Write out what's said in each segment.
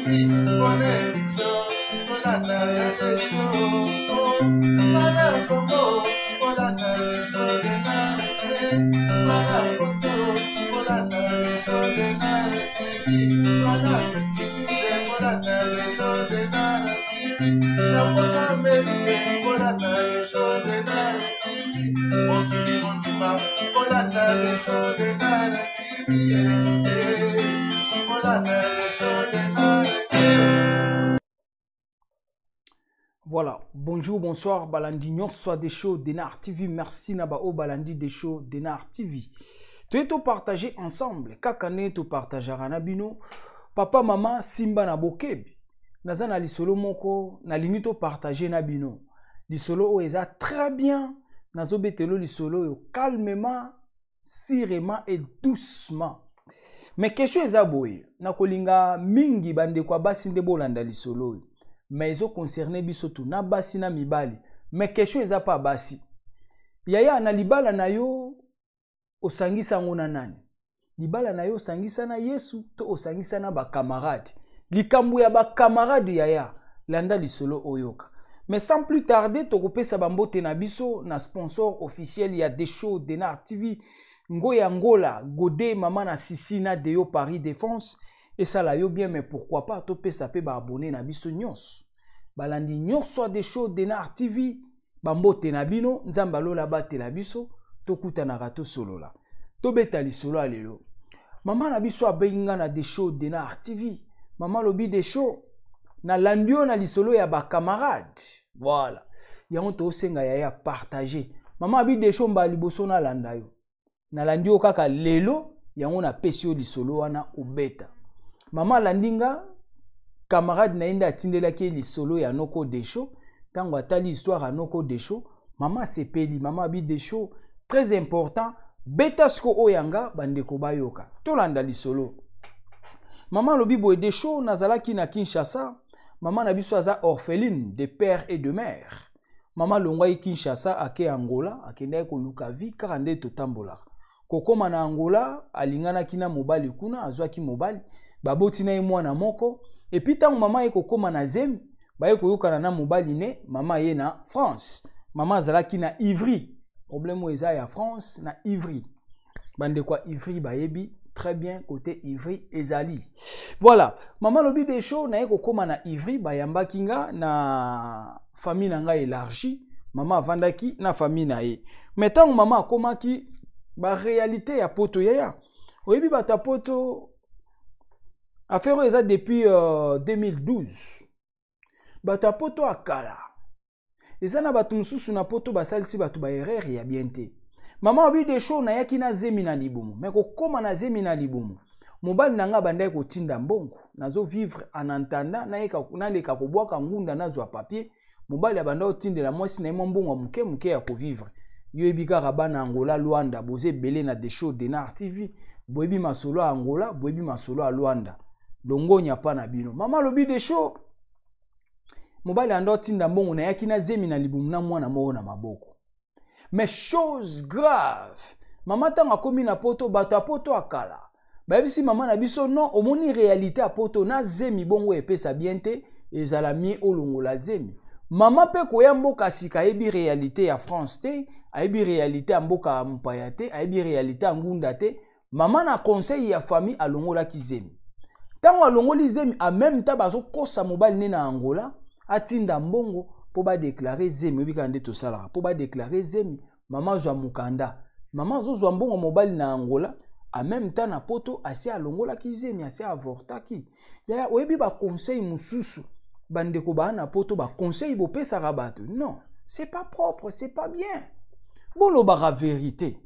Mpona biso tolanda ya Desho, bana Kongo kolanda Desho Denard, bana Poto kolanda Desho Denard TV, bana Afrique kolanda Desho Denard TV, na poto Amerike kolanda Desho Denard TV, mokili mobimba kolanda Desho Denard TV, kolanda Desho Denard. Voilà, bonjour, bonsoir, balandi nyonso Desho Denard TV. Merci na ba o balandi Desho Denard TV. Toye to partager ensemble, kaka ne to partagera na bino. Papa, mama, simba na bokebi. Naza na lisolo moko, nalingi to partager na bino. Lisolo oyo eza très bien. Nazobetelo lisolo oyo calmement, sûrement et doucement. Mais question eza boye, nakolinga mingi bandeko ya basi nde bolanda lisolo oyo. Mais ezo concerner biso tout, na basi na mibali. Mais question eza pa basi. Yaya, na libala na yo osangisa yango na nani? Libala na yo osangisa na Yesu to osangisa na ba camarade? Likambo ya ba camarade, yaya, landa lisolo oyoka. Mais sans plus tarder, tokopesa bambote na biso na sponsor officiel ya Desho Denard TV, Ngoya Ngola, Godé, mama na Sisi na Deo Paris Défense. Esala yo bien, mais pourquoi pas topesa pe ba abonné na biso nyonso. Balandi nyonso ya Desho Denard TV, bambote na bino, Nzambe alola batela biso, tokutanaka tosolola. Tobeta lisolo ya lelo. Mama na biso abengi nga na Desho Denard TV. Mama lobi Desho, nalandi yo na lisolo ya ba camarade. Voilà. Yango tosenga yaya partager. Mama abi Desho mba liboso nalanda yo. Nalandi yo kaka lelo, yango napesi yo lisolo wana obeta. Mama alandi nga, camarade na ye nde atindelaki ye lisolo ya noko Desho. Ntango atali histoire ya noko Desho, mama asepeli. Mama abi Desho, très important, beta siko oyo yanga bandeko bayoka. Tolanda lisolo. Mama alobi boye, Desho, nazalaki na Kinshasa. Mama na biso aza orpheline de père et de mère. Mama alongwaki Kinshasa ake Angola, akendaki koluka vie kaka nde totambolaka. Kokoma na Angola, alinganaki na mobali kuna, azwaki mobali, baboti na ye mwana moko. Et puis ntango mama ye kokoma na zemi, baye koyokana na mobali ne, mama ye na France. Mama azalaki na Ivry. Problème oyo eza ya France na Ivry. Bandeko ya Ivry bayebi très bien côté Ivry ezali. Voilà, mama lobi Desho naye kokoma na Ivry, bayambaki nga na famille na nga élargie. Mama avandaki na famille na ye. Mais ntango mama akomaki ba réalité ya poto, yaya. Oyebi bato ya poto, affaire oyo eza depuis 2012. Bato ya poto akala. Eza na bato mosusu na poto basalisi bato ba erreur ya bien te. Mama obi Desho, nayaki na zemi na libumu. Mais kokoma na zemi na libumu, mobali na nga abandaki kotinda mbongo. Nazo vivre en attendant naleka kobwaka ngunda nazwa papier. Mobali abanda kotindela mwasi na ye mwa mbongo ya moke moke ya kovivre. Yo yebi kaka bana Angola, Luanda, boza ebele na Desho Denard TV. Boyebi masolo ya Angola, boyebi masolo ya Luanda. Longonya pa na bino. Mama alobi Desho, mobali ando atinda mbongo, nayaki na zemi na libumu na mwana moko na maboko. Mais chose grave, mama ntango akomi na poto, bato ya poto akala bayebisi mama na biso non, omoni réalité ya poto na zemi bongo epesa bien te, ezala mie olongola zemi. Mama mpe koya mboka sika ayebi réalité ya France te, ayebi réalité ya mboka ya mopaya te, ayebi réalité ya ngunda te. Mama na conseil ya famille alongolaki zemi. Ntango alongoli zemi, en même temps bazokosa mobali ne na Angola atinda mbongo mpo badeklare zemi. Oyebi kaka nde tosalaka mpo badeklare zemi, mama azwa mokanda. Mama azozwa mbongo mobali na Angola, en même temps na poto asi alongolaki zemi, asi avortaki. Yaya, oyebi ba conseil mosusu bandeko baa na poto, ba conseil bopesaka bato, non, c'est pas propre, c'est pas bien. Bolobaka vérité,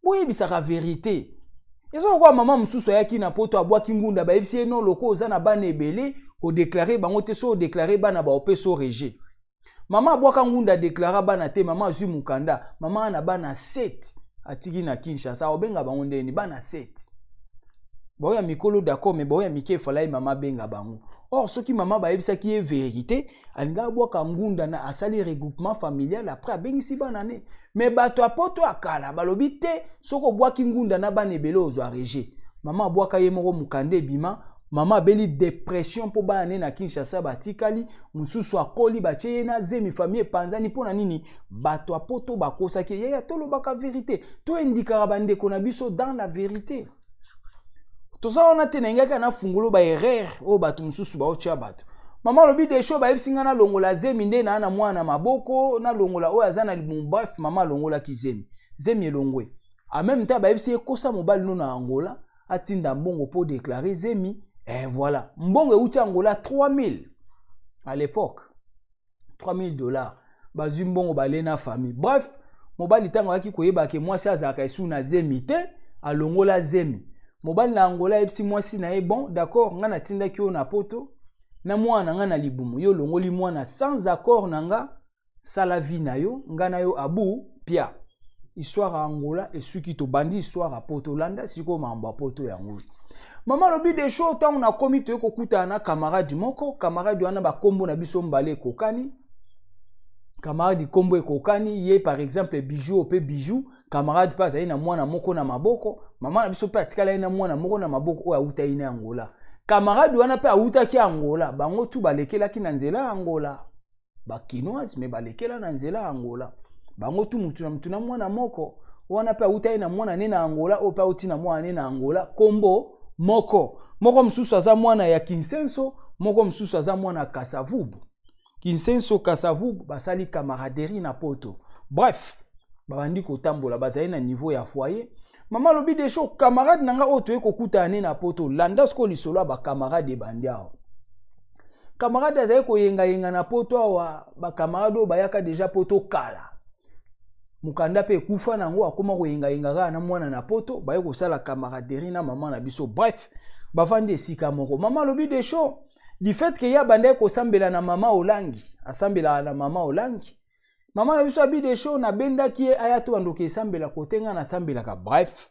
boyebisaka vérité. Eza lokola mama mosusu ayaki na poto, abwaki ngunda, bayebisi ye non, loko oza na bana ebele, kodeklare bango te, so odeklare bana baopesa o rejet. Mama abwaka ngunda, adeklara bana te. Mama azwi mokanda, mama na bana 7 atiki na Kinshasa, aobenga bango ndeni? Bana 7 baoya mikolo, d'accord, mais baoya mike, efalai mama abenga bango. Or soki mama bayebisaki ye vérité, alingi abwaka ngunda na asali regroupement familial, après abengisi bana ne. Mais bato ya poto ya kala balobi te, soki obwaki ngunda na bana ebele ozwa rejet. Mama abwaka ye moko, mokanda ebima. Mama abeli depression mpo bana ne na Kinshasa batikali, mosusu akoli batie ye na zemi, famille epanzani. Mpo na nini? Bato ya poto bakosaki ye. Yaya, tolobaka verité, toendikaka bandeko na biso dans la vérité. Toza wana te, nayingaki nafungolo ba erreur oyo bato mosusu baotya bato. Mama alobi Desho, bayebisi ngai nalongola zemi nde naa na mwana na maboko, nalongola oyo aza na libumu. Bref, mama alongolaki zemi, zemi elongwe. En même temps bayebisi ye kosa mobali no na Angola atinda mbongo mpo déclarer zemi. Et voilà, mbongo euti Angola, 3000 à l'époque, 3000 $. Bazwi mbongo, bale na famille. Bref, mobali ntango ayaki koyeba ke mwasi azalaka esu na zemi te, alongola zemi. Mobali na Angola ayebisi mwasi na ye: "Bon, d'accord, ngai natindaki oyo na poto na mwana na ngai na libumu, yo olongoli mwana sans accord na nga, sala vie na yo, ngai na yo abu pia." Histoire ya Angola esuki, tobandi histoire ya poto. Olanda sikoyo makambo ya poto yango. Mama alobi Desho, ntango nakomi, toye kokutana na camarade moko. Camarade wana, bakombo na biso mbala ekokani. Camarade kombo ekokani, ye par exemple Bijou mpe Bijou. Camarade mpe azali na mwana moko na maboko. Mama na biso mpe atikala ye na mwana moko na maboko oyo awutaki na Angola. Camarade wana mpe awutaki Angola. Bango tu balekelaki na nzela ya Angola, bakinoise, me balekela na nzela ya Angola. Bango tu, mutu na mutu na mwana moko. Wana mpe awutaki na mwana ne na Angola, oyo mpe awuti na mwana ne na Angola, kombo moko moko. Mosusu aza mwana ya Kinsenso, moko mosusu aza mwana ya Kasavubu. Kinsenso, Kasavubu, basali camaraderie na poto. Bref, babandi kotambola, bazali na niveau ya foyer. Mama alobi Desho, camarade na nga oyo toye kokutana ne na poto, landa sikoyo lisolo ya bacamarade ebandi awa. Camarade azali koyengayenga na poto awa. Bacamarade oyo bayaka deja poto kala, mokanda mpe ekufa nango, akóma koyengayenga kaka na mwana na poto. Baye kosala camaraderie na mama na biso. Bref, bavandi esika moko. Mama alobi Desho, du fait ke ye abandaki kosambela na mama Olangi, asambelaka na mama Olangi, mama na biso abi Desho, nabendaki ye aya to bandoki esambela kote ngai nasambelaka. Bref,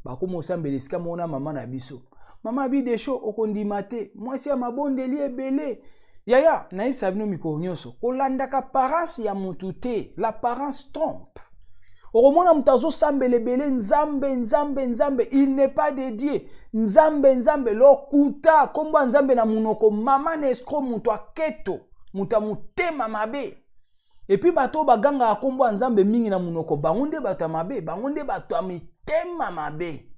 bakóma osambela esika moko na mama na biso. Mama abi Desho, okondima te, mwasi ya mabondeli ebele. Yaya, nayebisa bino mikolo nyonso, kolandaka apparence ya motu te, l'apparence trompe. Okomona moto azosambela ebele, Nzambe, Nzambe, Nzambe, il n'est pas de Dieu. Nzambe, Nzambe, lokuta, nkombo ya Nzambe na monoko, mama na escroc, moto aketo, moto ya motema mabe. Et puis bato oyo bagangaka nkombo ya Nzambe mingi na monoko, bango nde bato ya mabe, bango nde bato ya mitema mabe.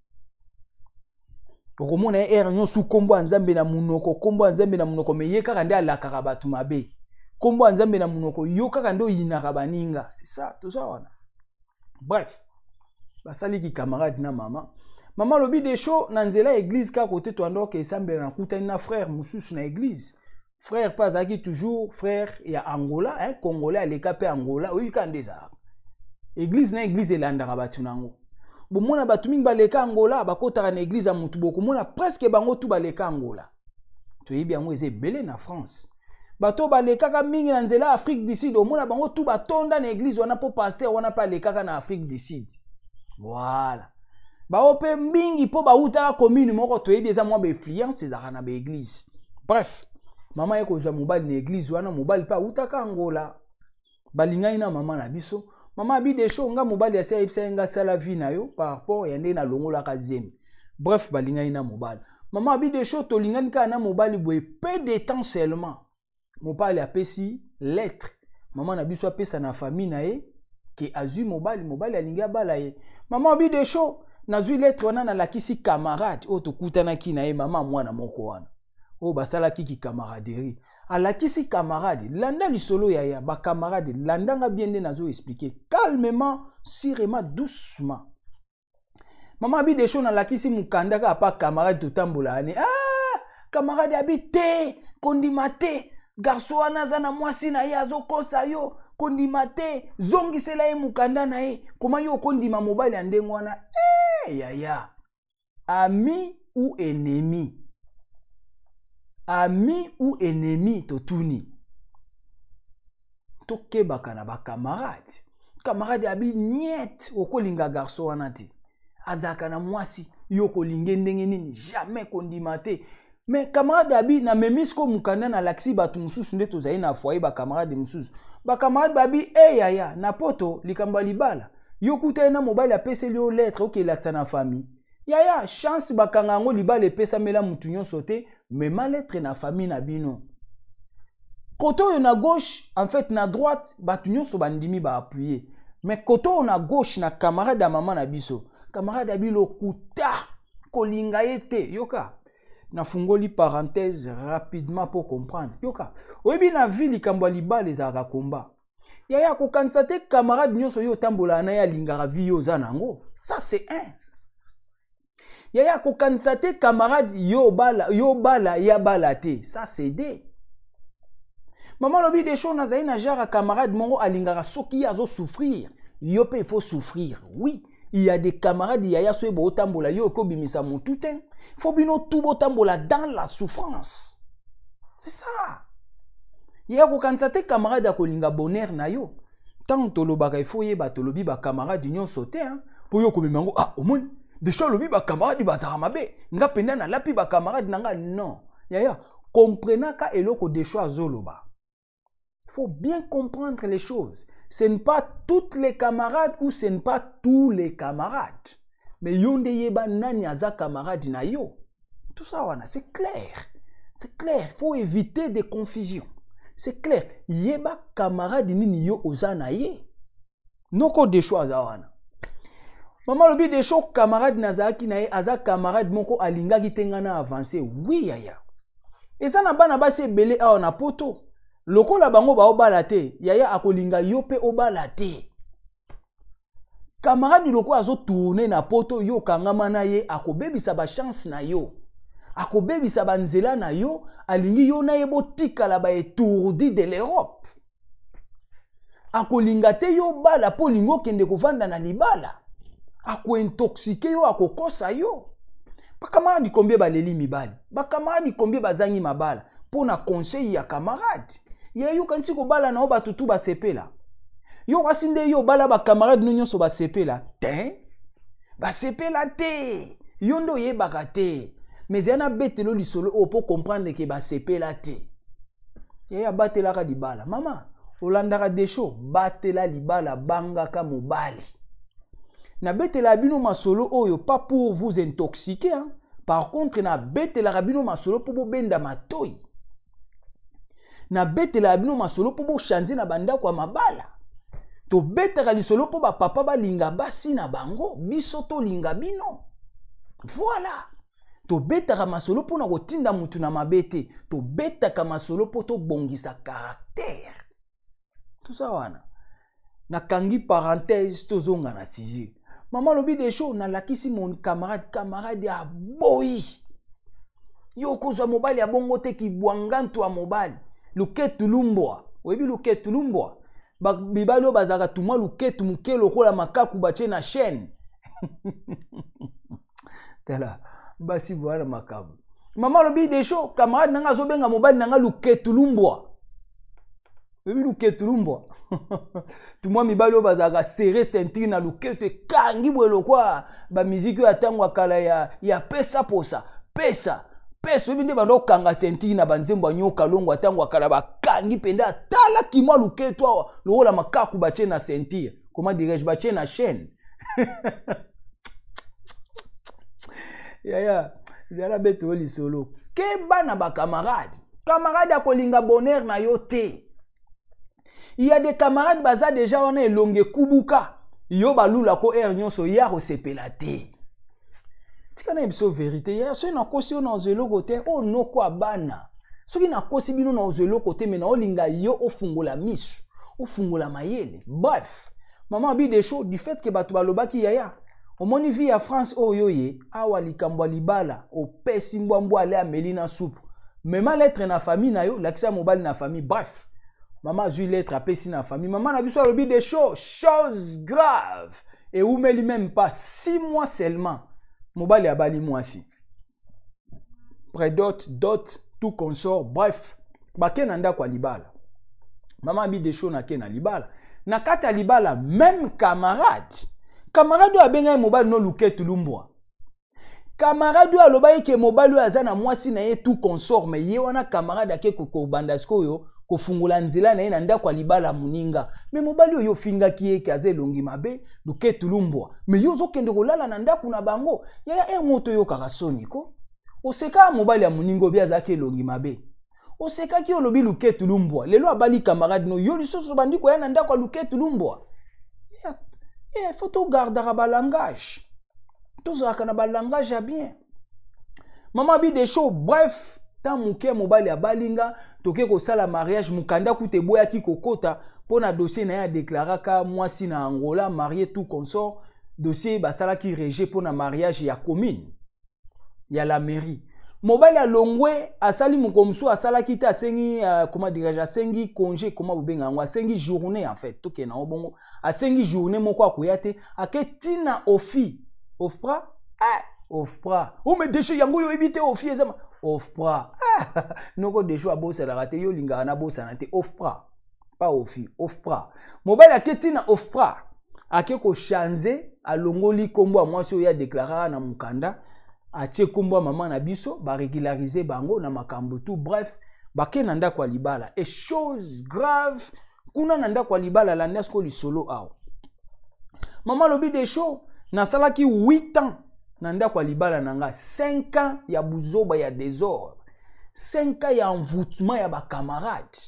Okomona ye ere nyonso nkombo ya Nzambe na monoko, nkombo ya Nzambe na monoko, me ye kaka nde alakaka bato mabe. Nkombo ya Nzambe na monoko, yo kaka nde oyinaka baninga. C'est ça, toza wana. Bref, basaliki camarade na mama. Mama alobi Desho, na nzela ya église kaka kote toandoka esambela, nakutani na frère mosusu na église. Frère mpe azalaki toujours frère ya Angola, hein, congolais aleka mpe Angola. Oyebi kaka nde ezalaka église na église elandaka bato nango. Bomona bato mingi baleka Angola, bakotaka na église ya motu, bokomona presque bango tu baleka Angola. Toyebi yango, eza ebele na France. Bato balekaka mingi na nzela ya Afrique du Sud, omona bango tu batonda na église wana, mpo pasteur wana mpe alekaka na Afrique du Sud. Voilà, bao mpe mingi mpo bautaka commune moko. Toyebi, eza mwa bainfluence ezalaka na baéglise. Bref, mama ye kozwa mobali na église wana, mobali mpe awutaka Angola. Balingani na mama na biso. Mama abi Desho, nga mobali asi ayebisa ye nga sala vie na yo par rapport ya ndenge nalongolaka zemi. Bref, balingani na mobali. Mama abi Desho, tolingani kaka na mobali boye, peu de temps seulement, mobali apesi lettre, mama na biso apesa na famille na ye ke azwi mobali, mobali alingi abala ye. Mama abi Desho, nazwi lettre wana, nalakisi camarade oyo tokutanaki na ye, mama mwana moko wana oyo basalaki kicamaraderie. Alakisi camarade. Landa lisolo, yaya, bacamarade, landanga bien nde nazo expliquer calmement, sûrement, doucement. Mama abi Desho, nalakisi mokanda kaka pa camarade totambola ane. Ah, camarade abi te, kondima te, garçon wana aza na mwasi na ye, azokosa yo, kondima te, zongisela ye mokanda na ye. Koma yo okondima mobali ya ndenge wana? Eh, yaya, ami ou ennemi, ami ou ennemi? Totuni, tokebaka na bacamarade. Camarade abi niet, okolinga garçon wana te, azalaka na mwasi, yo kolinge ndenge nini? Jamais, kondima te. Mais camarade abi, namemi siko mokanda, nalakisi bato mosusu nde tozali na foyer, bacamarade mosusu. Bacamarade babi e yaya, na poto likambo ya libala, yo kuta ye na mobali, apeseli yo lettre, okelakisa na famille. Yaya, chance bakanga yango, libala epesamela mutu nyonso te. Mema lettre na famille na bino. Côté oyo na gauche, en fait na droite, bato nyonso bandimi baappuyer. Mais côté oyo na gauche, na camarade ya mama na biso, camarade ya bilokuta, kolinga ye te. Yoka, nafungoli parenthèse rapidement pour comprendre. Yoka, oyebi na vie likambo ya libala ezalaka komba. Yaya, kokanisa te camarade nyonso yo otambolaka na ye alingaka vie yo oza nango. Ça c'est un. Yaya, kokanisa te camarade yo bala, yo bala ya bala te. Ça c'est deux. Mama lobi des choses, nazali na genre ya camarade moko alingaka soki ye azosouffrir, yo mpe il faut souffrir. Oui, il y a des camarades, yaya, soki botambola, yo okobimisa motu te, faut bino tu botambola dans la souffrance. C'est ça. Yaya, kokanisa te camarade akolinga bonheur na yo. Ntango tolobaka, il faut yeba tolobi bacamarade nyonso te, hein? Mpo yo komema yango, ah, omoni deja olobi bacamarade bazalaka mabe, nga mpenza nalapi bacamarade na nga. Non, yaya, comprenaka eloko desho azoloba. Faut bien comprendre les choses. Ce n'est pas toutes les camarades ou ce n'est pas tous les camarades, mais yo nde yeba nani aza camarade na yo. Tout ça wana, c'est clair, c'est clair. Faut éviter des confusions. C'est clair. Yeba camarade nini yo oza na ye. Noko desho aza wana. Mama alobi desho, camarade nazalaki na ye aza camarade moko alingaki te nga na avance. Oui, yaya, eza na bana basi ebele awa na Poto, lokola bango baobala te, yaya, akolinga yo mpe obala te. Camarade lokola azotourner na Poto, yo okangama na ye, akobebisa bachance na yo, akobebisa banzela na yo. Alingi yo na ye botikala baétourdi de l'Europe. Akolinga te yo bala mpo olingi okende kovanda na libala. Akointoxiquer yo, akokosa yo. Bacamarade combien baleli mibali? Bacamarade combien bazangi mabala mpo na conseil ya camarade? Ye yokanisi kobala na yo, bato tu basepela. Yo kasi nde yo obala, bacamarade no nyonso basepela te, basepela te. Yo nde oyebaka te, mais eya nabetelo lisolo oyo mpo comprendre ke basepela te. Ye abatelaka libala. Mama olandaka desho, batela libala, bangaka mobali. Nabetelaka bino masolo oyo pas pour vous intoxiquer, hein? Par contre, nabetelaka bino masolo mpo bobenda matoi. Nabetelaka bino masolo mpo bochanger na bandako ya mabala. Tobetaka lisolo mpo bapapa balinga basi na bango, biso tolinga bino. Voilà. Tobetaka masolo mpona kotinda mutu na mabe te. Tobetaka masolo mpo tobongisa caractère. Tout ça wana, nakangi parenthèse, tozonga na sujet. Mama alobi desho, nalakisi mon camarade, camarade aboyi. Yo okozwa mobali ya bongo te, kibwangantu ya mobali, luketu lumbwa. Oyebi luketu lumbwa? Mibali oyo bazalaka tumwa luketu moke lokola makaku batie na chaîne. Tala basi boya na makambo. Mama alobi desho, camarade nanga azobenga mobali nanga luketu lumbwa. Oyebi luketu lumbwa? Tumwa mibali oyo bazalaka serré ceinture na luketu ekangi boye lokwa bamiziki oyo ya ntango ya kala ya pesa posa pesa pesa. Oyebi nde banda okanga ceinture na banzembo ya Nyoka Longo ya ntango ya kala, bakangi mpenza, atalaki mwa luketu awa lokola makaku batie na ceinture, comment dirais-je, batie na chaîne. Yaya, zala beto oyo lisolo. Keba na bacamarade. Camarade akolinga bonheur na yo te. Il y a des camarades baza déjà wana elonge ekubuka, yo balulako aire nyonso ya kosepela te. Tika na biso vérité ya soki nakosi yo, nazwa eloko te. Oyo noko ya bana, soki nakosi bino, nazwa eloko te, me naolinga yo ofungola miso, ofungola mayele. Bref, mama abi des choses du fait que bato balobaki: yaya, omoni vie ya France oyo ye awa, likambo ya libala, opesi mbwambwa ale ameli na supu, mema lettre na famille na yo, lakisa mobali na famille. Bref, mama azwi lettre, apesi na famille. Mama na biso alobi des choses, chose grave, eumeli même pas 6 mois seulement, mobali abali mwasi, prédot, dot, tout consort. Bref, bake na ndako ya libala. Mama abi desho, nake na libala. Na kati ya libala, même camarade, camarade oyo abengaki mobali no luketu lumbwa, camarade oyo alobaki ke mobali oyo aza na mwasi na ye, tout consort, mais ye wana camarade ake kobanda sikoyo kofungola nzela na ye na ndako ya libala moninga. Me mobali oyo ofingaki ye ke aza elongi mabe, luketu lumbwa, me yo ozokende kolala na ndako na bango. Yaya, ere moto oyokaka soni ko. Oseka mobali ya moninga obi azalaki elongi mabe. Osekaki olobi luketu lumbwa. Lelo abali camarade no yo lisusu bandi koya na ndako ya luketu lumbwa. Yeah, yeah, faut togardaka balangage. Tozalaka na balangage ya bien. Mama bi des show bref, tant moke mobali abalinga toke kosala mariage mukanda kutu eboyaki kokota mpo na dossier na ye adeklaraka mwasi na Angola marié tout consort dossier basalaki rejet mpo na mariage ya commune ya la mairie. Mobali alongwe asali moko mosusu asalaki te asengi comment dirais-je asengi congé comment bobenga yango asengi journée en fait tokende yango bongo asengi journée moko akoya te ake tina ofi ofra ofra o me deshe yango oyo oyebi te ofi eza ofra noko deshe abosanaka te yo olingaka nabosana te ofra pas ofi ofra mobali ake tina ofra ake kochange alongoli nkombo ya mwasi oyo adeklaraka na mokanda atie nkombo ya mama na biso baregularize bango na makambo tout bref bake na ndako ya libala et chose grave kuna na ndako ya libala landa sikoyo lisolo awa mama alobi desho nasalaki 8 ans na ndako ya libala na nga 5 ans ya buzoba ya désordre 5 ans ya envoûtement ya bacamarade.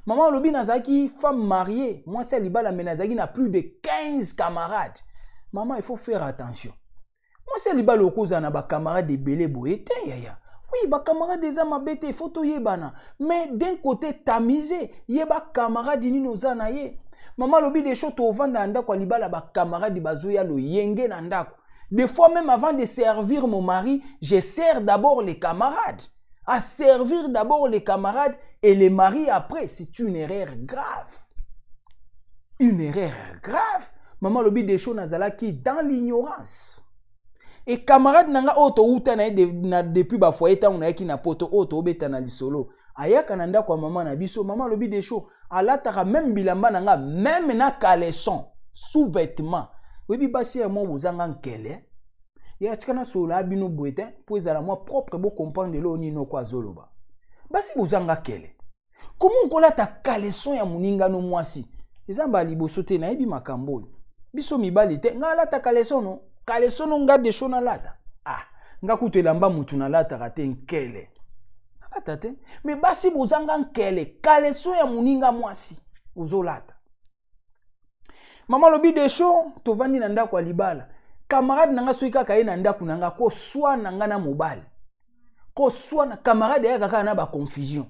Mama alobi nazalaki femme mariée mwasi ya libala me nazalaki na plus de 15 camarades. Mama il faut faire attention mwasi ya libala okozala na bacamarade ebele boye te yaya. Oui, bacamarade eza mabe te, il faut toyebana mais d'un côté tamiser yeba camarade nini oza na ye. Mama alobi desho tovanda na ndako ya libala bacamarade bazoya loyenge na ndako. Des fois même avant de servir mon mari, je sers d'abord les camarades. À servir d'abord les camarades et les maris après, c'est une erreur grave. Une erreur grave. Maman alobi desho nazalaki dans l'ignorance. Et camarade nanga oyo touta na ye na depuis ba foyer ntango nayaki na poto oyo tobeta na lisolo ayaka na ndako ya mama na biso. Mama alobi desho alataka même bilamba na nga même na caleçon sous-vêtement. Oyebi basi ya mwa bozanga nkele ya tika nasolola bino boye te mpo ezala mwa propre bo comprendre eloko nini oko azoloba. Basi bozanga kele komo okolata caleçon ya moninga no mwasi eza mbala liboso te nayebi makambo oyo biso mibali te nga alata caleçon no caleçon no nga desho nalata ah nga kutu elamba mutu nalataka te nkele nalata te me basi bozanga nkele caleçon ya moninga mwasi ozolata. Mama alobi desho tovandi na ndako ya libala camarade na nga soki kaka ye na ndako na nga koswana nga na mobali koswana camarade ayaka kaka na baconfusion.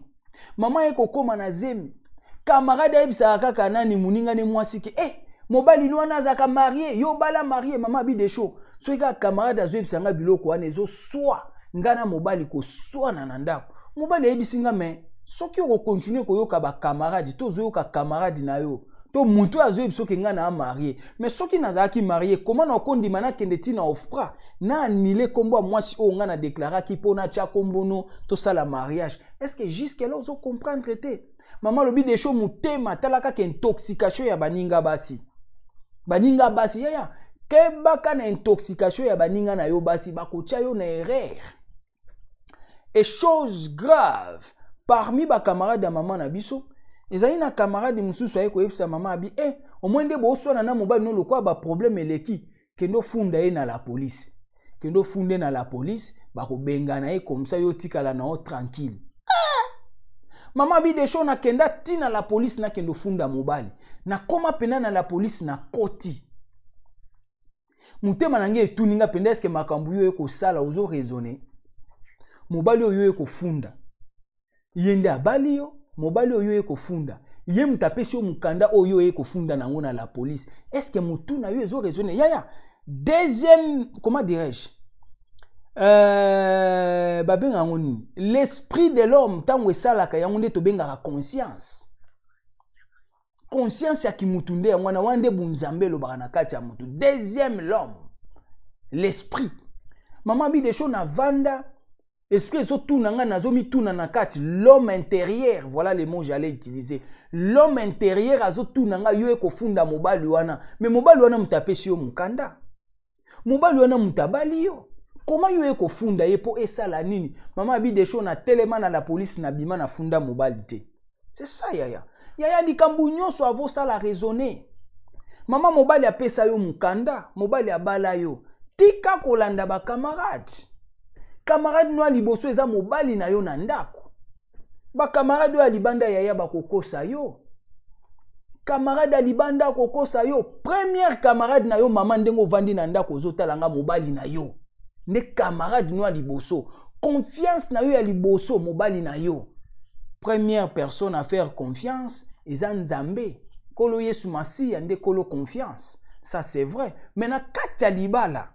Mama ye kokóma na zemi camarade ayebisaka kaka nani moninga ne mwasi ke mobali no wana azalaka marie yo bala marie. Mama abi desho soki kaka camarade azoyebisa nga biloko wana ezoswa nga na mobali koswana na ndako. Mobali ayebisi nga me soki okokontinue koyoka bacamarade to ozoyoka camarade na yo to mutu azoyebi soki nga na marie mais soki nazalaki marie koma na okondima nakende ntina ofra na anile kombo ya mwasi oyo nga na deklaraki mpo natya kombo no tosala mariage. Est-ce que jusque là ozo comprendre te? Mama alobi desho motema tala kaka intoxication ya baninga basi. Baninga basi yaya kebaka na intoxication ya baninga na yo basi bakotia yo na erreur. Et chose grave parmi ba camarade ya mama na biso ezali na camarade mosusu aye koyebisa mama abi omoi nde boswana na mobali no lokola ba problème eleki kende ofunda ye na la police. Kende ofunde na la police bakobengana ye comme ça yo tikala na yo tranquille. Mama abi desho nakenda tina la police nakende ofunda mobali. Nakoma pena na la police na koti. Motema na ngai etuni nga mpenza eske makambo yo ekosala ozo raisonner. Mobali oyo ekofunda ye nde abali yo, mobali oyo ekofunda ye moto apesi yo mokanda oyo ekofunda nango na la police. Est-ce que motu na yo ezo raisonner? Yaya, deuxième, comment dirais-je, babenga yango nini? L'esprit de l'homme ntango esalaka yango nde tobengaka conscience. Conscience ya kimutu nde yango wana, wana nde bunzambe elobaka na kati ya mutu. Deuxième l'homme, l'esprit. Mama Bidesho na vanda esprit ezotuna nga nazomituna na kati l'homme intérieur, voilà le mot j'allais utiliser. L'homme intérieur azotuna nga yo ekofunda mobali wana, mais mobali wana moto apesi yo mokanda. Mobali wana moto abali yo. Comment yo ekofunda ye po esala nini? Mama Bidesho na telema na la police na bima na funda mobali te. C'est ça yaya. Yaya likambo nyonso avosala raisonner. Mama mobali apesa yo mokanda, mobali abala yo. Tika kolanda ba camarade. Camarade no ya liboso eza mobali na yo na ndako. Bacamarade oyo ya libanda, yaya, bakokosa yo. Camarade ya libanda akokosa yo. Première camarade na yo, mama, ndenge ovandi na ndako ozotala nga, mobali na yo nde camarade no ya liboso. Confiance na yo ya liboso, mobali na yo. Première personne à faire confiance eza Nzambe, Nkolo Yesu Masiya nde Nkolo confiance, ça c'est vrai. Mais na kati ya libala,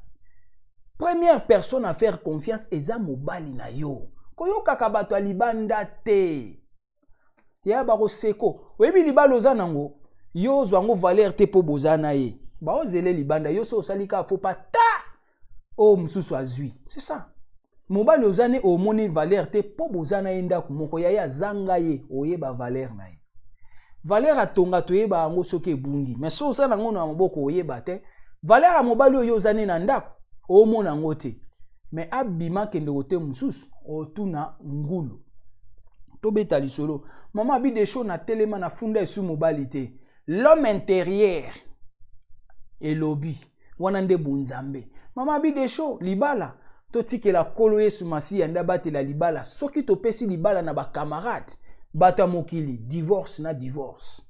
première personne à faire confiance eza mobali na yo. Koyokaka bato ya libanda te ya bakoseko. Oyebi libala oza nango, yo ozwa yango valeur te mpo boza na ye. Baozele libanda yo so osali kaka fo pa ta oyo mosusu azwi. C'est ça. Mobali oza ne omoni valeur te mpo boza na ye ndako moko. Yaya, azanga ye, oyeba valeur na ye. Valeur atonga, toyeba yango soki ebungi. Mais so osala yango na maboko, oyeba te valeur ya mobali oyo oza ne na ndako, omona yango te. Mais abima, kende kote mosusu, otuna ngulu. Tobeta lisolo. Mama abi desho na telema na funda esu mobali te. L'homme intérieur elobi wana nde bunzambe. Mama abi desho, libala totikela Nkolo Yesu Masiya nde abatela libala. Soki topesi libala na bacamarade, bato ya mokili, divorce na divorce.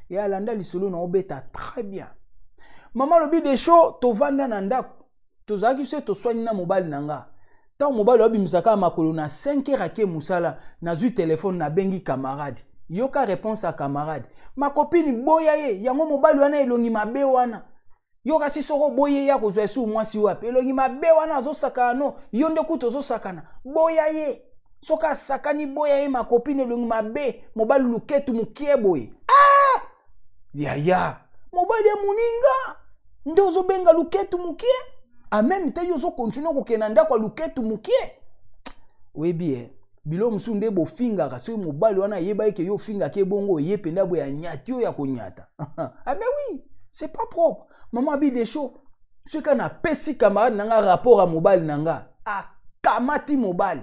Ye alanda lisolo na obeta très bien. Mama alobi desho, tovanda na ndako, tozalaki so toswani na mobali na nga. Ntango mobali abimisaka makolo na 5 heures ake mosala, nazwi telefone, nabengi camarade. Yoka réponse ya camarade: "Ma copine, boya ye yango mobali wana, elongi mabe wana. Yo kasi soko oboyi ye, ya kozwa esu mwasi wapi? Elongi mabe wana, azosakana no yo nde kutu ozosakana. Boya ye, soki asakani, boya ye. Ma copine, elongi mabe, mobali luketu mokie boye." Ah! Yaya, mobali ya moninga nde ozobenga luketu mokie, ameme te yo ozokontinue kokende na ndako ya luketu mokie. Oyebi ye, bilo mosusu nde bofingaka. Soki mobali wana ayeba eke yo ofingaka, ebongo ye mpenza boye anyati oyo ya konyata. Ah ben oui, c'est pas propre. Mama abi desho, soki napesi camarade na nga rapport ya mobali na nga, akamati mobali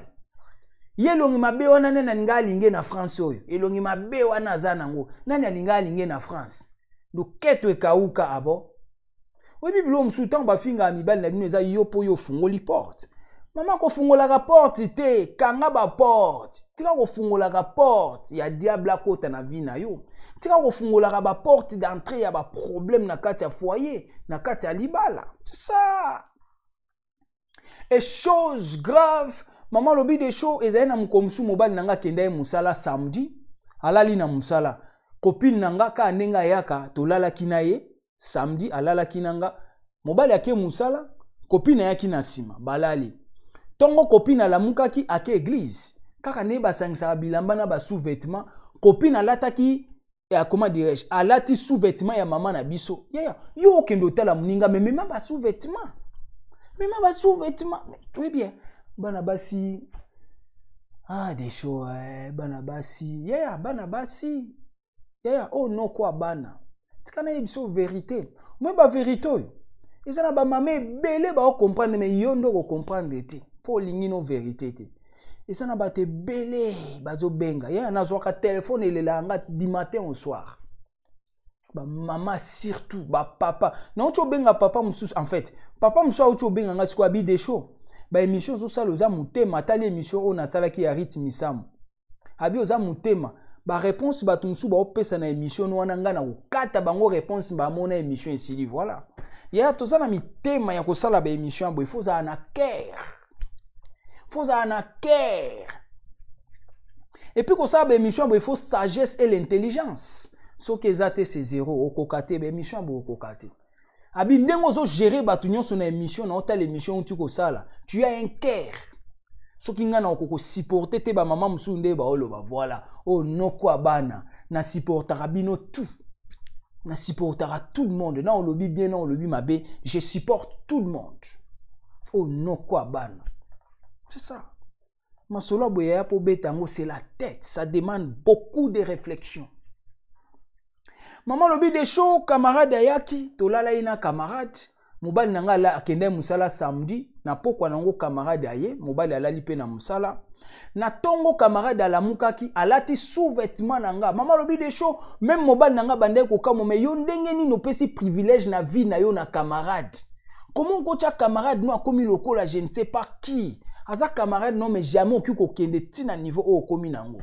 ye elongi mabe wana, nani alinga alinge na France? Oyo elongi mabe wana aza nango, nani alinga alinge na France? Loketo ekauka abo. Oyebi biloko mosusu, ntango bafingaka mibali na bino, eza yo mpo yo ofungoli porte. Mama, kofungolaka porte te, kanga baporte. Tika kofungolaka porte ya diable akota na vie na yo. Tika kofungolaka baporte d'entrée ya baproblème na kati ya foyer, na kati ya libala. C'est ça. Et chose grave, mama alobi des choses ezali na mokolo mosusu, mobali na nga akenda ye mosala samedi, alali na mosala. Copine na nga, kaka ndenge ayaka, tolalaki na ye samedi, alalaki na nga. Mobali ake mosala, copine ayaki na nsima, balali. Ntongo copine alamukaki, ake église. Kaka ndenge basangisaka bilamba na basous-vêtement, copine alataki ya, comment dirais-je, alati sous-vêtement ya mama na biso. Yaya, yo okende otala moninga, me mema basous-vêtement, mema basous-vêtement. Toyebi bien bana basi. Ah, des choses, eh, bana basi, yaya, bana basi, yaya, oyo noko ya bana. Tika nayebi biso vérité. Moi, bavérité oyo eza na bamama ebele baocomprendre, mais yo nde okocomprendre te mpo olingi no vérité te. Eza na bato ebele bazobenga. Yaya, nazwaka telefone, elelaka nga du matin au soir. Bamama surtout, bapapa. Nauti obenga papa mosusu, en fait papa mosusu auti obenga nga sikoyo, abi desho, baémission ozosala oza motema. Atali émission oyo nasalaki ya rythme samo, abi oza motema. Baréponse bato mosusu baopesa na émission wana, ngai na kokata bango réponse, bamona émission esili. Voilà, yaya, toza na mitema ya kosala baémission ya boye. Faut ozala na cœur, faut ozala na cœur. Et puis kosala baémission ya boye, faut sagesse et l'intelligence. Soki eza te, c'est zéro, okoka te baémission ya boye, okoka te. Abi ndenge ozogérer bato nyonso na émission na otala émission outi kosala, tu as un cœur. Soki ngai na okoki kosupporter te bamama mosusu nde baoloba. Voilà, oyo noko ya bana. Nasupportaka bino tout, nasupportaka tout le monde. Na olobi bien, na olobi mabe, je supporte tout le monde. Oyo noko ya bana, c'est ça. Masolo ya boye ya mpo obeta yango, c'est la tête, ça demande beaucoup de réflexion. Mama alobi des choses, camarade ayaki, tolala ye na camarade. Mobali na ngai akende mosala samedi na pokwa nango, camarade aye, mobali alali mpe na mosala. Na ntongo camarade alamukaki, alati sous-vêtement na nga. Mama alobi des choses, même mobali na nga bandaki kokamwa: "Mais yo, ndenge nini opesi privilège na vie na yo na camarade? Comment okotya camarade no akomi lokola je ne sais pas qui?" Aza camarade non, mais jamais okoki kokende ntina niveau oyo okomi nango.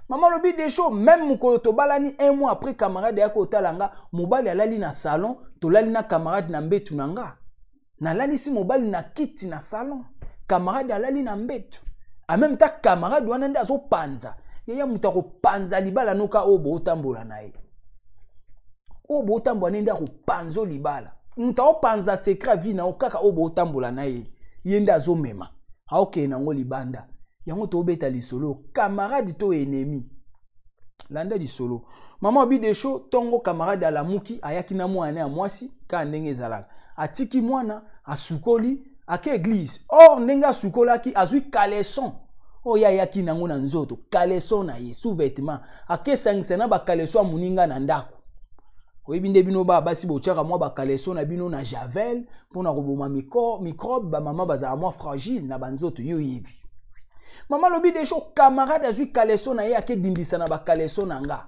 Mama alobi Desho, même mokolo tobalani, un mois après, camarade ayaki kotala nga. Mobali alali na salon, tolali na camarade na mbetu na nga. Nalalisi mobali na kiti na salon, camarade alali na mbetu. En même temps, camarade wana nde azopanza. Yaya, moto akopanza libala noka oyo bootambola na ye, oyo bootambola ne nde akopanza libala. Moto aopanza secret vie na yo kaka oyo bootambola na ye, ye nde azomema, aokende nango libanda. Yango tobeta lisolo camarade to ennemi. Landa lisolo. Mama abi Desho, ntongo camarade alamuki, ayaki na mwana ya mwasi. Kaka ndenge ezalaka, atiki mwana, asukoli, ake église. Or ndenge asukolaki, azwi caleçon oyo ayaki nango na nzoto, caleçon na ye, sous-vêtement, akesangisa na bacaleçon ya moninga na ndako. Oyebi nde bino ba basi botiaka mwa bacaleçon na bino na javel mpona koboma microbe. Bamama bazala mwa fragile na banzoto, yo oyebi. Mama alobi Desho, camarade azwi caleçon na ye, akedindisa na bacaleçon na nga.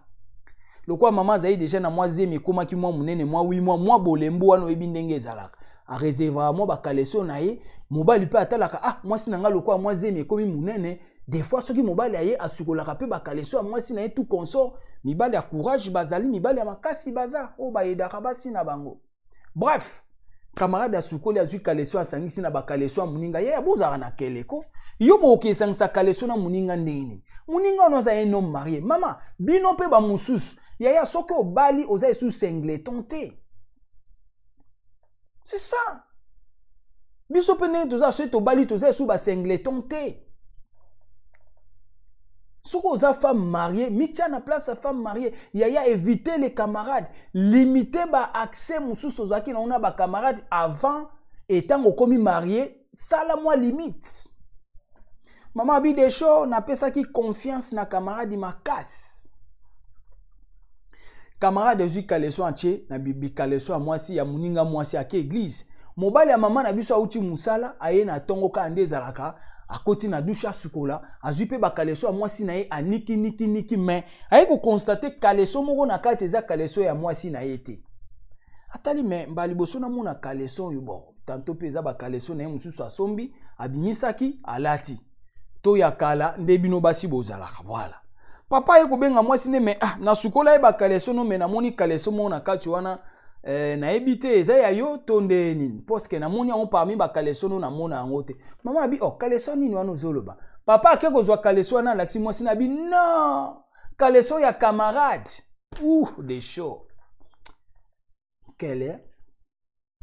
Lokola mama azali déjà na mwa zemi ekomaki mwa monene, mwa 8 mois, mwa bolembu wana, oyebi ndenge ezalaka, areservaka mwa bacaleçon na ye. Mobali mpe atalaka: ah, mwasi na nga lokola mwa zemi ekomi monene. Des fois soki mobali aye, asukolaka mpe bacaleçon ya mwasi na ye, tout consort. Mibali ya courage bazali, mibali ya makasi baza oyo bayedaka basi na bango. Bref, camarade asukoli, azwi caleçon, asangisi na bacaleçon ya moninga. Ye bozalaka na keleko, yo bokoki esangisa caleçon na moninga ndenge nini? Moninga wana aza un homme marié. Mama, bino mpe bamosusu, yaya, soki obali, oza esu singleton te. C'est ça. Biso mpe ndenge toza, soki tobali, toza esu basingleton te. Soki oza femme mariée, mitia na place ya femme mariée. Yaya, éviter les camarades, limite baaccès mosusu ozalaki nango na bacamarade avant. Etango okomi marié, sala mwa limite. Mama abi Desho, napesaki confiance na camarade makasi. Camarade azwi caleçon, atie na bicaleçon ya mwasi ya moninga mwasi, ake église. Mobali ya mama na biso auti mosala, aye na ntongo, kaka nde ezalaka, akoti na douche, asukola, azwi mpe bacaleçon ya mwasi na ye, aniki niki niki, mais aye koconstater caleçon moko na kati eza caleçon ya mwasi na ye te. Atali, mais mbala liboso namona caleçon oyo. Bon, tantôt mpe eza bacaleçon na ye mosusu asombi, abimisaki, alati to ya kala. Nde bino basi bozalaka. Voilà, papa aye kobenga mwasi nde: mais ah, nasukola ye bacaleçon no, mais namoni caleçon moko na kati wana, nayebi te eza ya yo to nde nini, parce que namoni yango parmi bacaleçon no, namona yango te. Mama abi: oh, caleçon nini wana ozoloba? Papa ake kozwa caleçon wana, alakisi mwasi na abi: non, caleçon ya camarade. Ouh, de chaud kele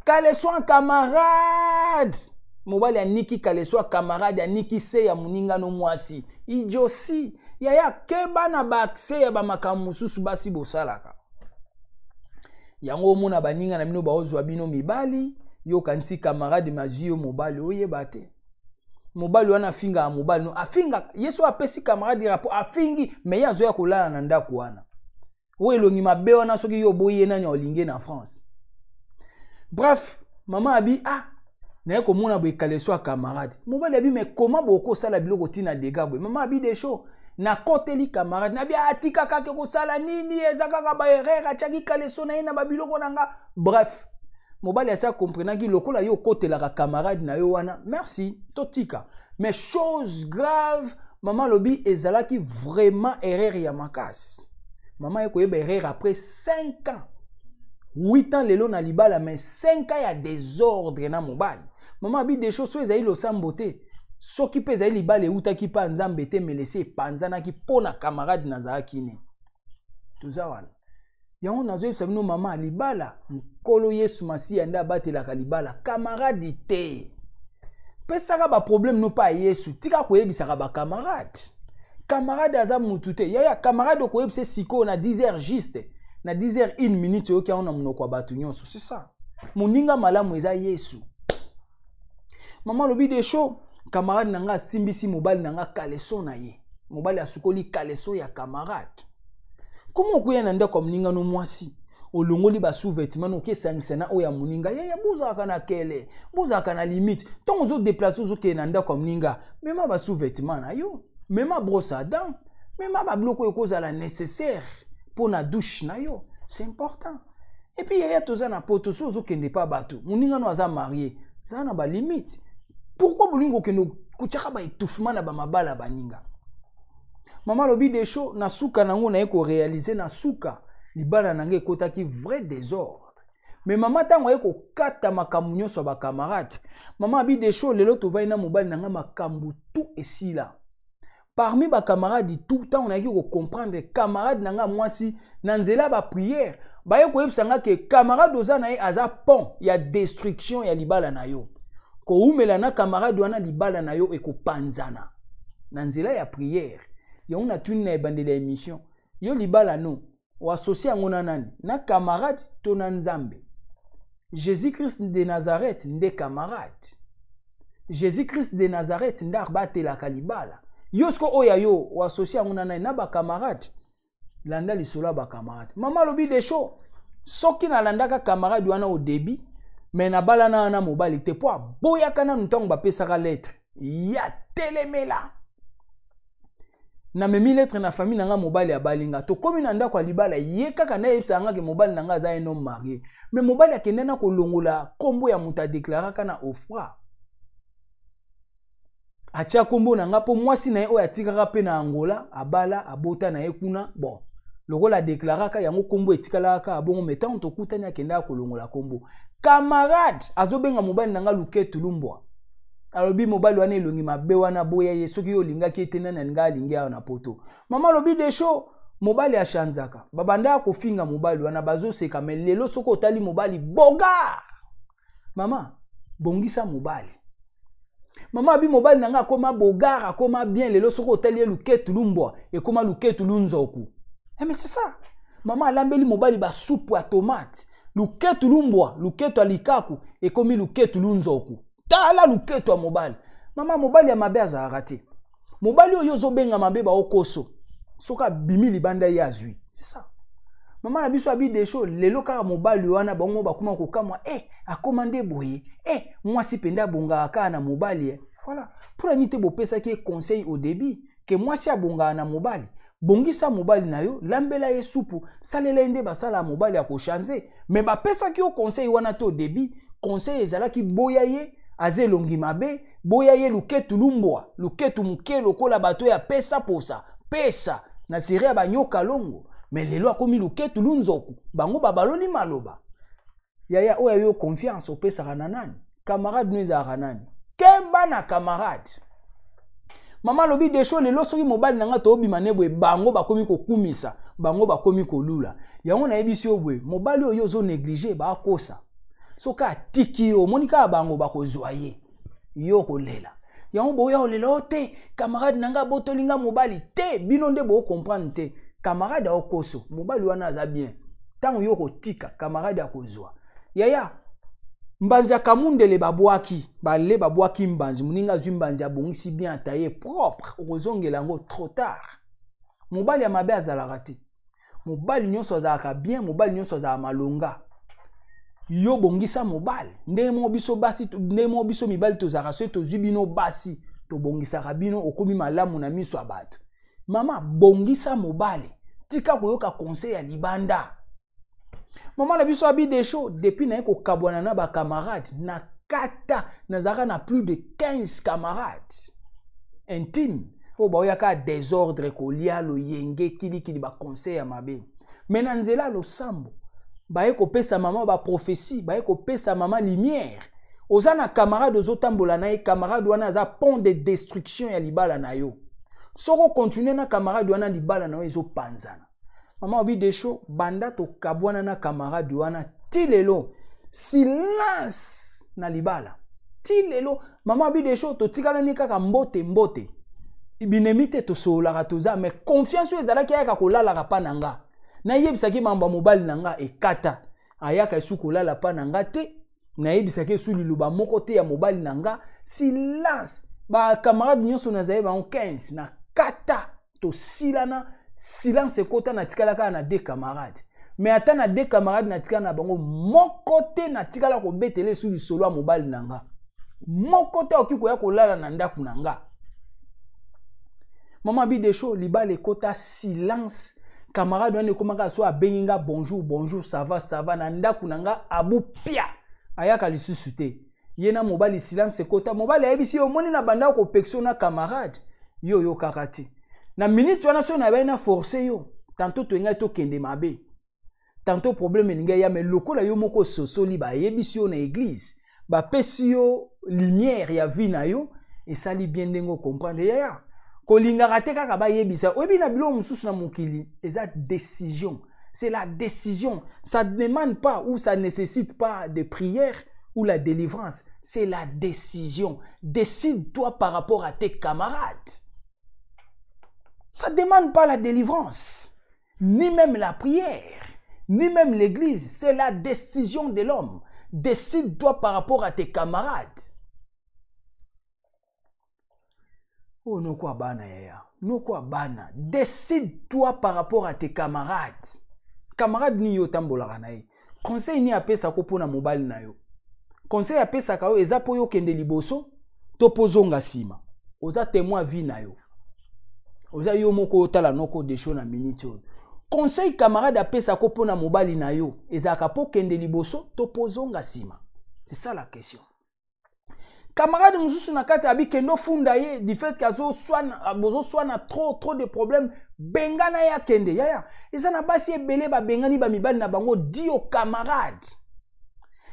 caleçon ya camarade. Mobali aniki caleçon ya camarade, aniki se ya moninga no mwasi. Idiotie. Yaya, keba na baaccès ya bamakambo mosusu basi bosalaka. Yango omona baninga na bino baozwa bino mibali, yoka nti camarade mazwi yo mobali, oyeba te mobali wana afingaka mobali no, afingaka ye. So apesi camarade rapport, afingi, mais ye azoya kolala na ndako wana. Oyo elongi mabe wana, soki yo oboyi ye, nani olingi na France? Bref, mama abi: ah, naye komona boye caleçon ya camarade. Mobali abi: mais koma bokosala biloko ntina dega boye? Mama abi Desho, nakoteli camarade, nabi atika kaka kosala nini, eza kaka baerreur, atiaki caleçon na ye na babiloko na nga. Bref, mobali asi akomprenaki lokola yo okotelaka camarade na yo wana. Merci, totika. Mais chose grave, mama alobi ezalaki vraiment erreur ya makasi. Mama ye koyeba erreur après 5 ans, 8 ans lelo na libala, mais 5 ans ya désordre na mobali. Mama abi des choses, so ezali losambo te, soki mpe ezali libala eutaki mpe ya Nzambe te, melesi epanzanaki mpo na camarade nazalaki ne. Toza wana. Yango nazoyebisa bino, mama, libala, Nkolo Yesu Masiya nde abatelaka libala, camarade te. Pesaka baproblème no mpa ya Yesu, tika koyebisaka bacamarade. Camarade aza mutu te, yaya. Camarade okoyebisa sikoyo na 10 heures juste, na 10 heures 1 minute, oyoki yango na monoko ya bato nyonso. C'est ça. Moninga malamu eza Yesu. Mama alobi de chaud, camarade na nga asimbisi mobali na nga caleçon na ye, mobali asukoli caleçon ya camarade. Koma okoya na ndako ya moninga no mwasi, olongoli basous-vêtement no, okesangisa na oyo ya moninga. Yaya, bozalaka na kele, bozalaka na limite. Ntango ozodéplacer, ozokende na ndako ya moninga, mema basous-vêtement na yo, mema brosse à dent, mema babiloko oyo ekozala nécessaire mpo na douche na yo, c'est important. Et puis yaya, toza na poto, so ozokende pa bato, moninga no aza marié, zala na balimite. Pourquoi bolingi kokende Kotiaka baétouffement na bamabala baninga. Mama alobi, Desho, na suka nango naye koréaliser, na suka libala na ngai ekotaki vrai désordre. Mais mama, ntango aye kokata makambo nyonso ya bacamarade, mama abi, Desho, lelo tovai na mobali na ngai, makambo tu esila. Parmi bacamarade tout, ntango nayaki kocomprendre, camarade na ngai mwasi, na nzela ya baprière, baye koyebisa nga ke camarade oza na ye aza pont ya destruction ya libala na yo. Kowumela na camarade wana, libala na yo ekopanzana. Na nzela ya prière yango natuni na ebandeli ya émission: yo, libala no oassocie yango na nani? Na camarade to na Nzambe? Jésus Christ de Nazareth nde camarade. Jésus Christ de Nazareth nde abatelaka libala. Yo siko oyo ya yo, oassocie yango na nani? Na bacamarade? Landa lisolo ya bacamarade. Mama alobi, Desho, soki nalandaka camarade wana au début, mais nabalana wana mobali te, mpo aboyaka nanu. Ntango bapesaka lettre ya telemela, namemi lettre na famille na nga, mobali abalinga. Tokómi na ndako ya libala, ye kaka nde ayebisaka nga ke mobali na nga aza un homme marié. Mais mobali akende na kolongola nkombo ya moto adeklaraka na OFPRA, atia nkombo na nga, mpo mwasi na ye oyo atikaka mpe na Angola, abala, abota na ye kuna. Bon, lokola adeklaraka yango, nkombo etikalaka kaka bongo. Mais ntango tokutani, akendaka kolongola nkombo. Camarade azobenga mobali na nga luketu lumbwa. Alobi mobali wana elongi mabe wana, boya ye. Soki yo olingaki ete, nani alinga alingi awa na Poto? Mama alobi, Desho, mobali achanzaka. Babandaka kofinga mobali wana, bazoseka. Mais lelo soki otali mobali bogar. Mama, bongisa mobali. Mama abi, mobali na nga akóma bogar, akóma bien. Lelo soki otali ye, luketu lumbwa ekóma luketu lunzoku. Eh, mais c'est ça. Mama alambeli mobali basupu ya tomate. Luketu lumbwa, luketu ya likaku ekomi luketu lunzoku. Tala luketu ya mobali. Mama, mobali ya mabe azalaka te. Mobali oyo ozobenga mabe, baokoso. Soki abimi libanda, ye azwi. C'est ça. Mama na biso abi, Desho, lelo kaka mobali wana, bango bakóma kokamwa: e akóma nde boye, e mwasi mpenza abongaka kaka na mobali. E voilà. Mpona nini te bopesaki ye conseil au début ke mwasi abongaka na mobali? Bongisa mobali na yo, lambela ye supu, salela ye nde basala ya mobali ya kochange. Mais bapesaki yo conseil wana te au début. Conseil ezalaki: boya ye, aza elongi mabe, boya ye, luketu lumbwa, luketu moke lokola bato ya pesa posa pesa na sire ya banyoka longo. Mais lelo akomi luketu lunzoku, bango babaloli maloba. Yaya, oyo yo confiance opesaka na nani? Camarade no ezalaka nani? Kemba na camarade. Mama alobi, Desho, lelo soki mobali na nga toobima ne boye, bango bakomi kokumisa, bango bakomi kolula. Yango nayebisi yo boye: mobali oyo ozonéglige, baakosa. Soki atiki yo, omoni kaka bango bakozwa ye, yo kolela. Yango boya kolela o te, camarade na nga abotoli nga mobali te. Bino nde bocomprendre te. Camarade aokoso, mobali wana aza bien. Ntango yo kotika, camarade akozwa. Yaya, mbanzi ya kamundele babwaki, bale babwaki mbanzi, moninga azwi mbanzi, abongisi bien, ataye propre, okozongela yango trop tard. Mobali ya mabe azalaka te. Mobali nyonso azalaka bien, mobali nyonso azalaka malonga. Yo bongisa mobali. Ndenge moko biso basi, ndenge moko biso mibali tozalaka, soki tozwi bino basi, tobongisaka bino, okomi malamu na miso ya bato. Mama, bongisa mobali, tika koyoka conseil ya libanda. Mama na biso abi, Desho, depuis naye kokabwana na bacamarade na kata, nazalaka na plus de 15 camarades intime oyo baoyaka désordre, kolia loyenge, kilikili, baconseil ya mabe. Mais na nzela ya losambo, baye kopesa mama baprophétie, baye kopesa mama lumière. Oza na camarade, ozotambola na ye, camarade wana aza pont de destruction ya libala na yo. Soki okontinue na camarade wana, libala na yo ezopanzana. Mama obi, Desho, banda tokabwana na camarade wana ti lelo, silence na libala ti lelo. Mama abi, Desho, totikalani kaka mbote mbote, binemi te, tosololaka, toza. Mais confiance oyo ezalaki, ayaka kolalaka mpa na nga, nayebisaki mambo ya mobali na nga, ekata. Ayaka esu kolala mpa na nga te, nayebisaki esu liloba moko te ya mobali na nga. Silence. Bacamarade nyonso nazali bango 15, na kata, tosilana, silence ekota. Natikala kaka na deux camarades. Mais ata na deux camarades natikala na bango, moko te natikala kobetela esu lisolo ya mobali na nga. Moko te akoki koya kolala na ndako na nga. Mama Bidesho, libala ekota silence. Camarade wana ekomaka so abengi nga: "Bonjour, bonjour, ça va, ça va." Na ndako na nga, abu pia, ayaka lisusu te. Ye na mobali silence ekota. Mobali ayebisi yo, omoni na banda kopekisa yo na camarade, yo oyokaka te. Na minute wana soki nayebaki na force yo, tantôt toyengai tokende mabe, tantôt problème elingi eya, mais lokola yo moko ososoli, bayebisi yo na église, bapesi yo lumière ya vie na yo, esali bien ndenge ocomprendre. Yaya, kolingaka te kaka bayebisa. Oyebi na biloko mosusu na mokili eza décision. C'est la décision. Ça ne demande pas ou ça ne nécessite pas de prière ou la délivrance. C'est la décision. Décide-toi par rapport à tes camarades. Ça ne demande pas la délivrance, ni même la prière, ni même l'église. C'est la décision de l'homme. Décide-toi par rapport à tes camarades. Oh, noko bana yaya. Noko bana. Décide-toi par rapport à tes camarades. Camarade ni yo tambolaka na ye. Conseil ni apesaka mpona mobali na yo. Conseil apesaka yo eza mpo yo okende liboso to mpo ozonga nsima. Oza témoin vie na yo. Oza yo moko otala noko desho na minute oyo. Conseil camarade apesaka mpona mobali na yo ezalaka mpo okende liboso to mpo ozonga nsima. C'est ça la question. Camarade mosusu na kati abi kende ofunda ye du fait que azoswana, bozoswana trop trop de problème, bengana ye akende. Yaya, eza na basi ebele babengani bamibali na bango. Dis aux camarades,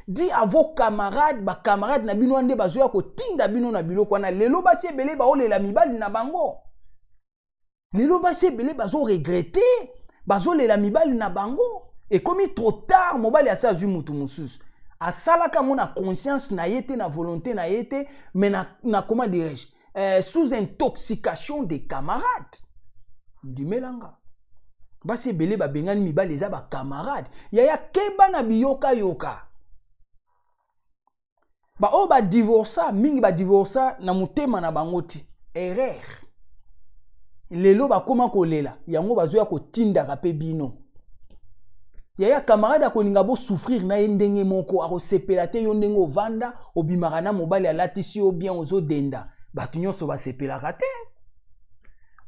dis à vos camarades, bacamarade na bino wana nde bazoya kotinda bino na biloko wana. Lelo basi ebele baolela mibali na bango. Lelo basi ebele bazoregretter, bazolela mibali na bango. Ekomi trop tard. Mobali asi azwi mutu mosusu, asalaka yango na conscience na ye te, na volonté na ye te, mais na comment dirais-je, sous intoxication des camarades. Ndimelanga, basi ebele babengani mibali eza bacamarade. Yaya, keba na biyokayoka. Baoyo badivorsa mingi, badivorsa na motema na bango ti erreur. Lelo bakóma kolela yango, bazoya kotindaka mpe bino. Yaya, camarade akolinga bosouffrir na ye ndenge moko, akosepela te. Yo ndenge ovanda, obimaka na mobali, alatisi yo bien, ozodenda, bato nyonso basepelaka te.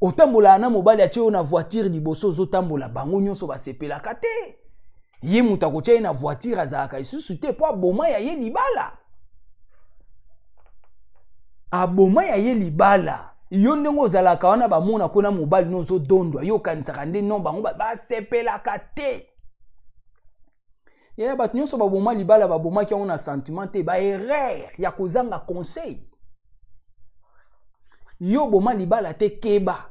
Otambolaka na mobali, atie yo na voiture liboso, ozotambola, bango nyonso basepelaka te. Ye moto akotia ye na voiture azalaka lisusu te, mpo aboma ya ye libala, aboma ya ye libala. Yo ndenge ozalaka wana, bamona ko na mobali no ozodondwa, yo okanisaka nde non, bango basepelaka te. Yaya, bato nyonso baboma libala babomaki yango na sentiment te, baerreur ya kozanga conseil. Yo boma libala te, keba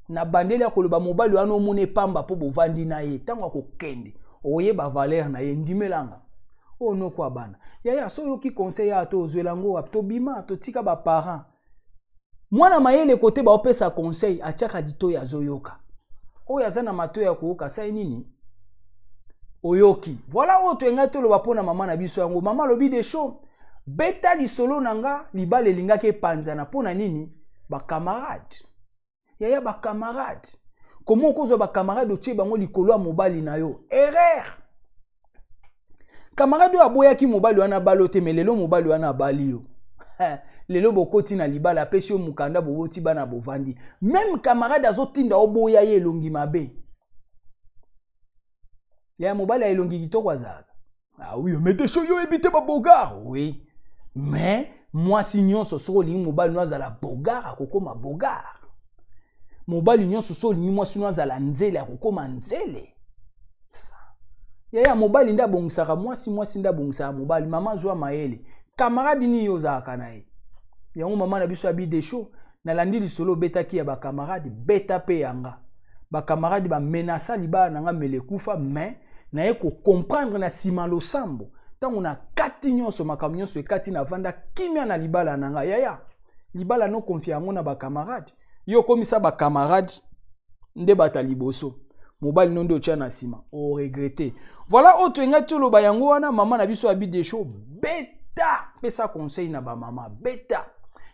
na bandeli ya koloba. Mobali wana omona epamba mpo bovandi na ye, ntango akokende oyeba valeur na ye. Ndimelanga, oyo noko ya bana. Yaya, so oyoki conseil ya to ozwela yango wapi? Tobima, totika baparent. Mwana mayele kote baopesa conseil, atiaka litoyi, azoyoka. Oyo aza na matoi ya koyoka asali nini? Oyoki. Voilà oyo toyengai toloba mpo na mama na biso. Yango mama alobi: "Desho, beta lisolo na nga, libala elingaki epanzana mpo na nini?" Bacamarade, yaya, bacamarade. Komo okozwa bacamarade, otie bango likolo ya mobali na yo? Erreur. Camarade oyo aboyaki mobali wana abali te, mais lelo mobali wana abali yo. Lelo bokoti na libala, apesi yo mokanda, boboti bana, bovandi. Même camarade azotinda oboya ye elongi mabe. Ya mobali ya elongi kitoko azalaka. Ah oui, mais desho, yo oyebi te babeau gars. Oui, mais mwasi nyonso soki olingi mobali no azala beau gars, akokóma beau gars. Mobali nyonso soki olingi mwasi no azala nzele, akokóma nzele. Yaya, mobali nde abongisaka mwasi, mwasi nde abongisaka mobali. Mama, zwa mayele. Camarade nini yo ozalaka na ye? Yango mama na biso abi: "Desho, nalandi lisolo obetaki ya bacamarade, beta mpe yanga. Bacamarade bamenasa libala na nga, mele ekufa, mais naye kocomprendre na nsima losambo, ntango na kati nyonso, makambo nyonso ekati, navanda kimia na libala na nga." Yaya, libala nokonfia yango na bacamarade? Yo okomisa bacamarade nde bato ya liboso, mobali no nde otya na nsima, oregretter. Voilà oyo toyengai toloba yango wana. Mama na biso abi: "Desho, beta, pesa conseil na bamama, beta."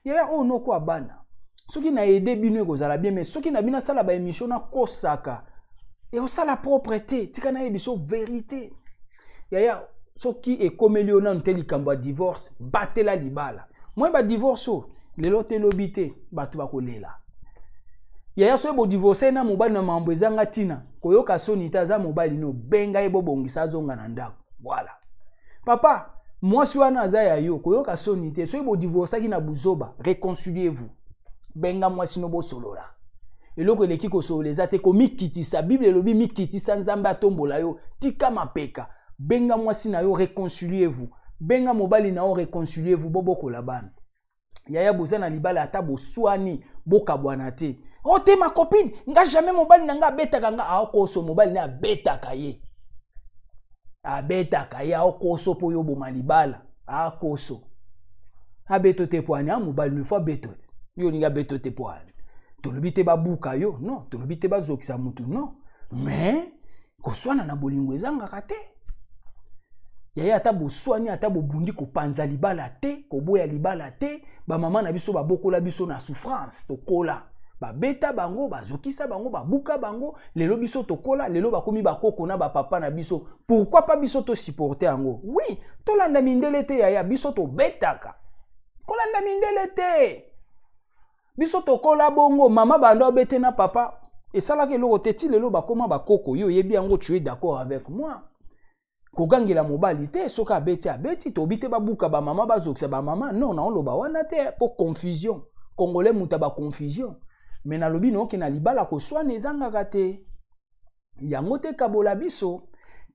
Yaya, oyo noko ya bana. Soki na aide bino ekozala bien, mais soki na bino asala baémission nakosaka, ekosala propre te. Tika nayebi biso vérité. Yaya, soki ekomeli yo nanu te likambo ya divorce, batela libala. Moi badivorce oyo lelo te, elobi te, bato bakolela. Yaya, soki bodivorce na mobali na mambo ezanga ntina, koyoka soni te. Aza mobali no, benga ye, bobongisa, azonga na ndako. Voilà, papa. Mwasi wana aza ya yo, koyoka soni te. Soki bodivorcaki na buzoba, réconciliez-vous. Benga mwasi no bosolola. Eloko eleki kosolola eza te, komikitisa. Bible elobi mikitisa, Nzambe atombola yo. Tika mapeka. Benga mwasi na yo, réconciliez-vous. Benga mobali na yo, réconciliez-vous, bobokola bana. Yaya, boza na libala, ata boswani, bokabwana te. O te, ma copine, nga jamais mobali na nga abetaka nga. Aokoso, mobali na abetaka ye, abetaka ye, aokoso mpo yo oboma libala. Akoso, abeto te po ani? A mobali no fo abeto te. Yo olingi abeto te po ani? Tolobi te babuka yo, non. Tolobi te bazokisa mutu, non. Mais koswana na bolingo ezangaka te, yaya. Ata boswani, ata bobundi, kopanza libala te, koboya libala te. Bamama na biso babokola biso na souffrance. Tokola, babeta bango, bazokisa bango, babuka bango. Lelo biso tokola, lelo bakomi bakoko na bapapa na biso. Pourquoi pas biso tosupporte yango? Oui, tolanda mindele te, yaya. Biso tobetaka, kolanda mindele te. Biso tokola bongo, mama bando abete na papa, esalaki eloko te. Ti lelo bakóma bakoko. Yo oyebi yango, tu es d'accord avec moi. Kogangela mobali te soki abeti, abeti. Tobi te babuka bamama, bazokisa bamama, non. Naoloba wana te mpo confusion congolais, moto ya baconfusion. Me nalobi noke na libala koswana ezangaka te, yango te kabola biso.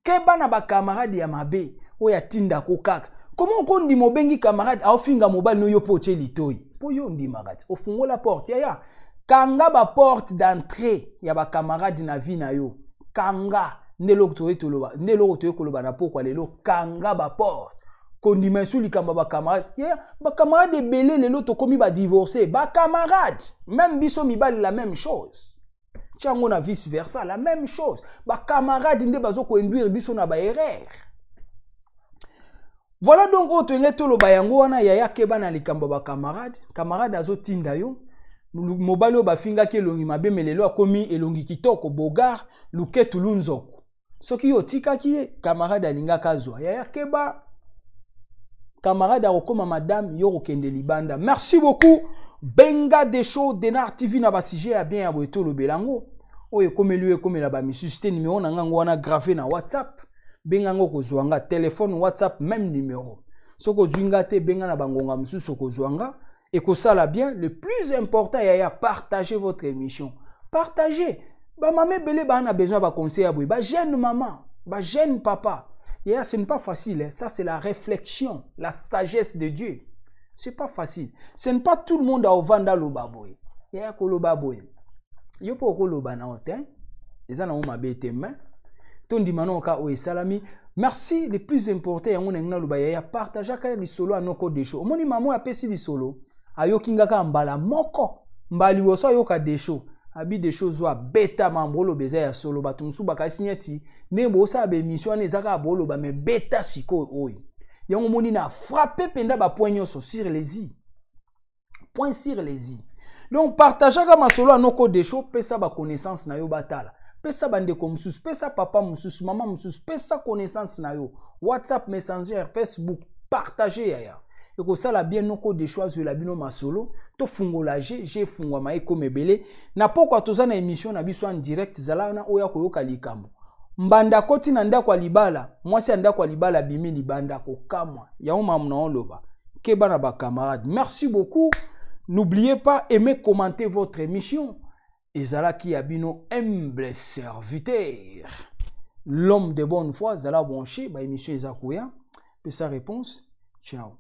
Keba na bacamarade ya mabe oyo atindako kaka. Koma okondima, obengi camarade, aofinga mobali no, yo mpo otie litoi, mpo yo ondimaka ti ofungola porte. Yaya, kanga baporte d'entrée ya bacamarade na vie na yo, kanga. Nde eloko toye toloba, nde eloko toye koloba na pokwa lelo. Kanga baporte, kondima esu likambo ya bacamarade. Yeah, bacamarade ebele lelo tokomi badivorce, bacamarade. Même biso mibali, la même chose. Tiango na vice versa, la même chose. Bacamarade nde bazokoinduire biso na baerreur. Voilà donc oyo toyenge toloba yango wana. Yaya, keba na likambo ya bacamarade. Camarade azotinda yo. Mobali oyo bafingaki elongi mabe, me lelo akomi elongi kitoko, bogar luketu lunzoko. Soki yo otikaki ye, camarade alingaka azwa. Yaya, keba, camarade akokóma madame, yo kokende libanda. Merci beaucoup. Benga Des Show Denar TV na basujet ya bien ya boye tolobela yango. Oyo ekomeli oyo ekomela bamisusu te. Numero na ngango wana grave na WhatsApp, benga ngo, kozwa nga. Telefone, WhatsApp, même numéro. Soki ozwi nga te, benga na bangonga mosusu, okozwa nga, ekosala bien. Le plus important, yaya, partagez votre émission, partagez. Bamama ebele baa na besoin ya baconseil ya boye, bajeune mama, bajeune papa. Yaya, ce n'est pas facile, hein. Ça, c'est la réflexion, la sagesse de Dieu. C'est pas facile, ce n'est pas tout le monde aovanda aloba boye. Yaya, koloba boye, yo mpo okoloba na yo te, eza nango mabe te, mais tondima nano ka oyo esalami. Merci. Le plus important, yango ndenge naloba, yaya, partageaka lisolo ya noko Desho. Omoni mama oyo apesi lisolo, ayoki nga kaka mbala moko, mbala liboso ayoka Desho, abi Desho zwa beta mambo oloba eza ya solo. Bato mosusu bakasi neti ndenge bosala baémission wana eza kaka boloba, me beta sikoyo oyo. Yango omoni na frappe mpenza bapoint nyonso sur les i, point sur les i. Donc partageaka masolo ya noko Desho, pesa baconnaissance na yo batala, pesa bandeko mosusu, pesa papa mosusu, mama mosusu, pesa connaissance na yo. WhatsApp, Messenger, Facebook, partage, yaya, ekosala bien. Noko Desho azwela bino masolo. Tofungola g g efungwama, ekoma ebele. Na pokwa toza na émission na biso en direct. Zala wana oyo akoyoka likambo. Mbanda akoti na ndako ya libala, mwasi ya ndako ya libala abimi libanda, kokamwa. Yango mamu na oloba, keba na bacamarade. Merci beaucoup. N'oubliez pas, aimer, commenter votre émission. Ezalaki ya bino humble serviteur, l'homme de bonne foi. Zala branché, baémission eza koya. Pesa réponse. Ciao.